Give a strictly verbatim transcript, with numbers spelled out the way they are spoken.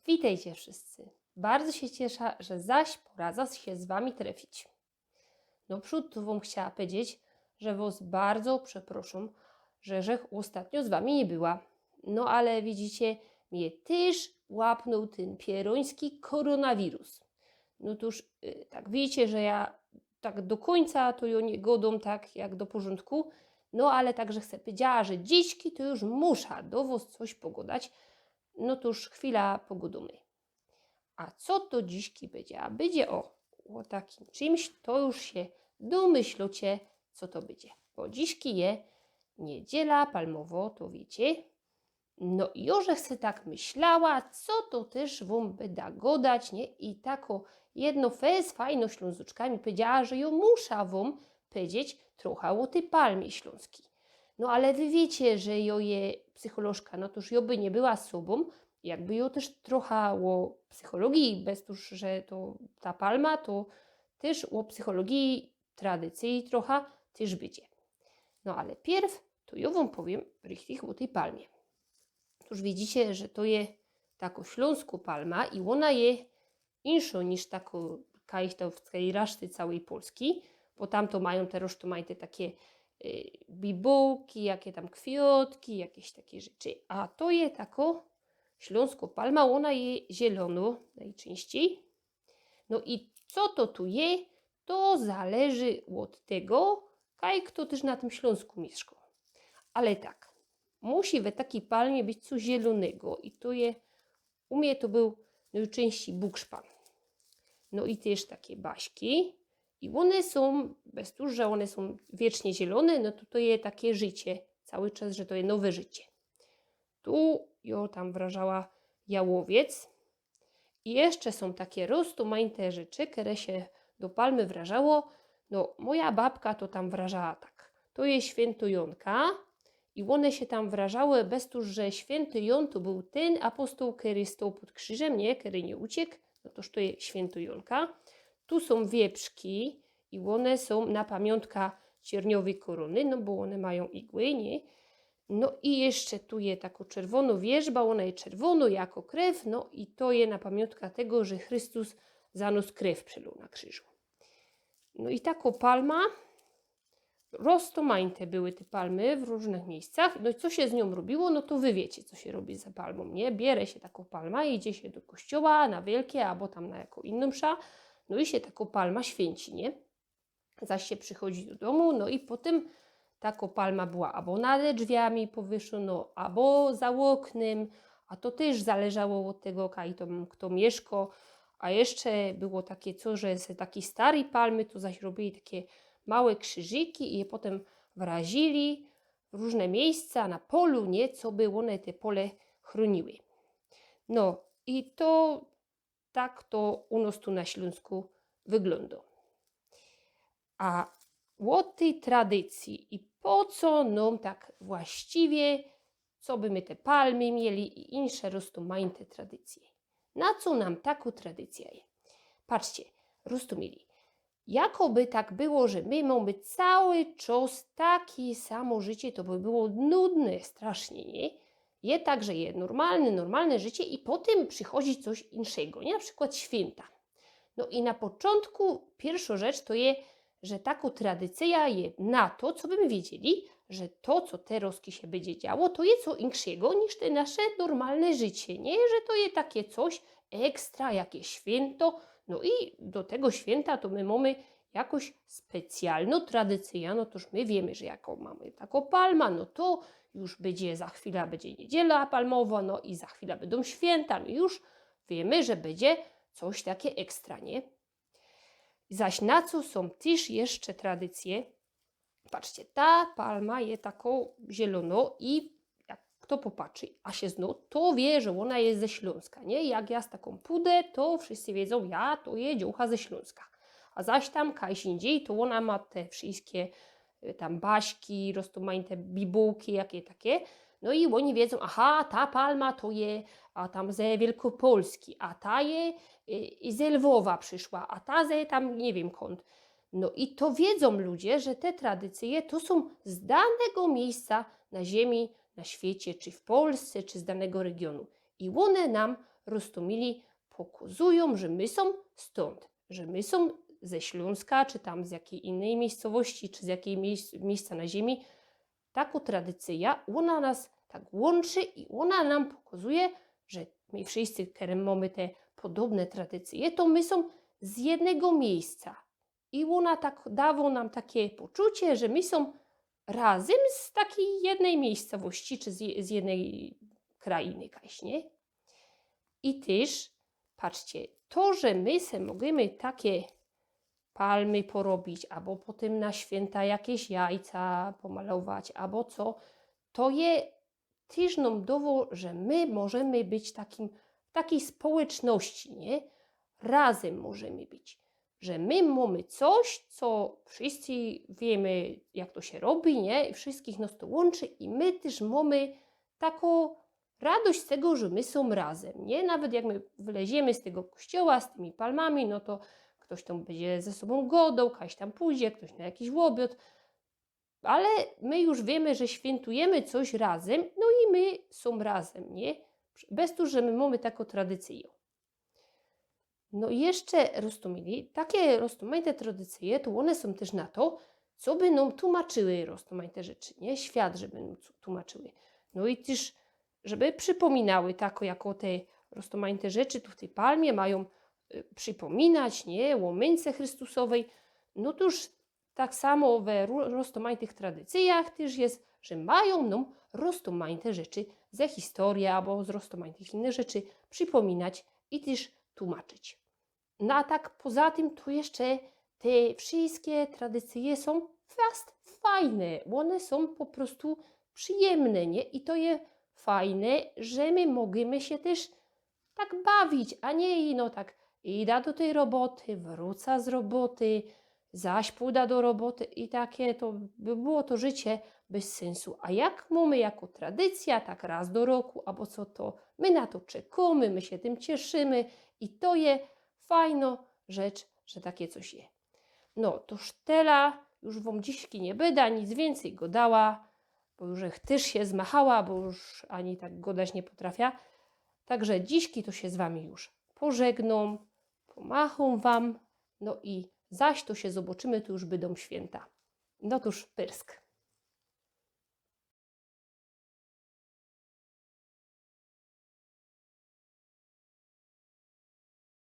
Witejcie wszyscy. Bardzo sie ciesza, że zaś poradzã sie z wami trefić. Noprzōd to wōm chciała pedzieć, że wos bardzo przeproszōm, że żech ôstatnio z wami niy była. No ale widzicie, mie tyż łapnōł tyn pierōński koronawirus. No tōż, y, tak widzicie, że ja tak do kōńca to jo niy godōm tak jak do porzōndku. No ale tak żech se pedziała, że dzisiki to już musza do wos coś pogodać. No to już chwila pogodōmy. A co to dzisiki bydzie? A bydzie ô, ô takim czymś, to już sie domyślocie, co to bydzie. Bo dzisiki je niydziela palmowo, to wiycie. No i już żech se tak myślała, co to tyż wōm byda godać, nie? I tako jedno fest fajno Ślōnzōczka mi pedziała, że jo musza wōm pedzieć trocha ô tyj palmie ślōnskij. No ale wy wiycie, że jo je psycholożka, no toż jo by niy była sobōm, jakby jo tyż trocha ô psychologii, bez toż, że to ta palma, to tyż ô psychologii, tradycyji trocha tyż bydzie. No ale piyrw to jo wōm powiym richtig ô tyj palmie. Toż widzicie, że to je tako ślōnsko palma i ôna je inszŏ niż tako kajś to w tyj reszce cołkij Polski, bo tam to majōm te rozmajte take, y, bibułki, jake tam kwiŏtki, jakeś take rzeczy. A to je tako ślōnsko palma, ôna je zielōno nojczynścij. No i co to tu je, to zależy ôd tego, kaj fto tyż na tym Ślōnsku miyszkŏ. Ale tak, musi we takij palmie być coś zielōnego i to je, u mie to bōł nojczynścij bukszpan. No i tyż take baśki. I ône sōm, bez to, że ône sōm wiecznie zielōne, no to to je take życie, cołki czas, że to je nowe życie. Tu jo tam wrażała jałowiec. I jeszcze sōm take rozmajte rzeczy, kere sie do palmy wrażało. No, moja babka to tam wrażała tak. To je świynto Jōnka i ône sie tam wrażały bez to, że świynty Jōn to bōł tyn apostoł, kery stoł pod krziżym, nie? Kery niy uciek. No toż to je świynto Jōnka. Tu sōm wieprzki i ône sōm na pamiōntka ciyrniowyj korōny, no bo ône majōm igły, nie? No i jeszcze tu je tako czerwōno wierzba, ôna je czerwōno jako krew, no i to je na pamiōntka tego, że Chrystus za nos krew przelōł na krziżu. No i tako palma, rozmajte były te palmy w rōżnych miyjscach. No i co sie z niōm robiło? No to wy wiycie, co sie robi z palmōm, nie? Biere sie tako palma, idzie sie do kościoła na wielkie abo tam na jako inkszõ msza, no i sie tako palma świynci, nie? Zaś sie przichodzi do dōmu, no i potym tako palma była abo nade drzwiami powyszono, abo za ôknym, a to tyż zależało ôd tego, kaj tam fto miyszko. A jeszcze było take co, że z takij staryj palmy to zaś robiyli take małe krziżyki i je potym wraziyli w rōżne miyjsca na polu, nie? Coby ône te pole chrōniły. No i to tak to u nos tu na Ślōnsku wyglōndo. A ô tyj tradycyji i po co nōm tak właściwie, coby my te palmy mieli i insze rozmajte tradycyje. Na co nōm tako tradycyja je? Patrzcie, rozmili. Jakoby tak było, że my mōmy cołki czas take samo życie, to by było nudne strasznie, nie? Je tak, że je normalne, normalne życie i potym przichodzi coś inkszego, nie? Na przikłod świynta. No i na poczōntku piyrszŏ rzecz to je, że tako tradycyja je na to, coby my wiedzieli, że to, co terŏzki sie bydzie działo, to je co inkszego niż te nasze normalne życie, nie? Że to je take coś ekstra, jakeś świynto. No i do tego świynta to my mōmy jakoś specjalnŏ tradycyjŏ, no toż my wiymy, że jako mōmy tako palma, no to już bydzie, za chwila bydzie niydziela palmowo, no i za chwila bydōm świynta, no już wiymy, że bydzie coś take ekstra, nie? Zaś na co sōm tyż jeszcze tradycyje? Patrzcie, ta palma je tako zielōno i jak fto popatrzi, a sie zno, to wiy, że ôna je ze Ślōnska, nie? Jak jŏ z takōm pudã, to wszyscy wiedzōm, jŏ, to je dziołcha ze Ślōnska. A zaś tam kajś indzij, to ôna mŏ te wszyjske, y, tam baśki, rozmajte bibułki, jake take. No i ôni wiedzōm, aha, ta palma to je, a tam ze Wielkopolski, a ta je, y, i ze Lwowa prziszła, a ta ze tam niy wiym kōnd. No i to wiedzōm ludzie, że te tradycyje to sōm z danego miyjsca na ziymi, na świecie, czy w Polsce, czy z danego regiōnu. I ône nōm roztōmili, pokazujōm, że my sōm stōnd, że my sōm ze Ślōnska, czy tam z jakij innej miyjscowości, czy z jakij miyjs-, miyjsca na ziymi. Takŏ tradycyjŏ, ôna nas tak łōnczy i ôna nōm pokazuje, że my wszyscy, kerzy mōmy te podobne tradycyje, to my sōm z jednego miyjsca. I ôna tak dŏwŏ nōm takie poczucie, że my sōm razym z takij jednej miyjscowości, czy z je-, z jednej krajiny jakaś, nie? I tyż, patrzcie, to, że my se możymy takie palmy porobić, abo potym na świynta jakeś jajca pomalować, abo co, to je tyż nōm dŏwŏ, że my możymy być takim, w takij społeczności, nie? Razym możymy być. Że my mōmy coś, co wszyscy wiymy, jak to sie robi, nie? I wszyskich nos to łōnczy i my tyż mōmy takõ radość z tego, że my sōm razym, nie? Nawet jak my wyleziemy z tego kościoła z tymi palmami, no to ftoś tam bydzie ze sobōm gŏdoł, kaś tam pōjdzie, ftoś na jakiś ôbiŏd, ale my już wiymy, że świyntujemy coś razym, no i my sōm razym, nie? Bez to, że my mōmy takõ tradycyjõ. No i jeszcze roztōmili, takie roztōmajte tradycyje, to ône sōm tyż na to, coby nōm tłumaczyły roztōmajte rzeczy, nie? Świat, żeby nōm cu-, tłumaczyły. No i tyż, żeby przypominały tak, jako te roztōmajte rzeczy tu w tyj palmie majōm, y, przypominać, nie? Ômynce Chrystusowej. No to już tak samo we ró-, roztōmajtych tradycyjach tyż je, że majōm nōm roztōmajte rzeczy ze historie abo z roztōmajtych innych rzeczy przypominać i tyż tłumaczyć. No a tak poza tym to jeszcze te wszyskie tradycyje sōm fast fajne, ône sōm po prostu przijymne, nie? I to je fajne, że my możymy sie tyż tak bawić, a nie ino tak, ida do tyj roboty, wrōca z roboty, zaś pōda do roboty i takie to by było to życie bez sensu. A jak mōmy jako tradycyjŏ, tak rŏz do roku, abo co, to my na to czekōmy, my sie tym cieszymy i to je fajnŏ rzecz, że takie coś je. No, to już tela, już wōm dzisiki niy byda nic wiyncyj gŏdała, bo już tyż sie zmachała, bo już ani tak gŏdać niy potrafia. Także dzisiki to sie z wami już pożegnōm, pōmachōm wam, no i zaś to sie zobaczymy, to już bydōm świynta. No to już pyrsk.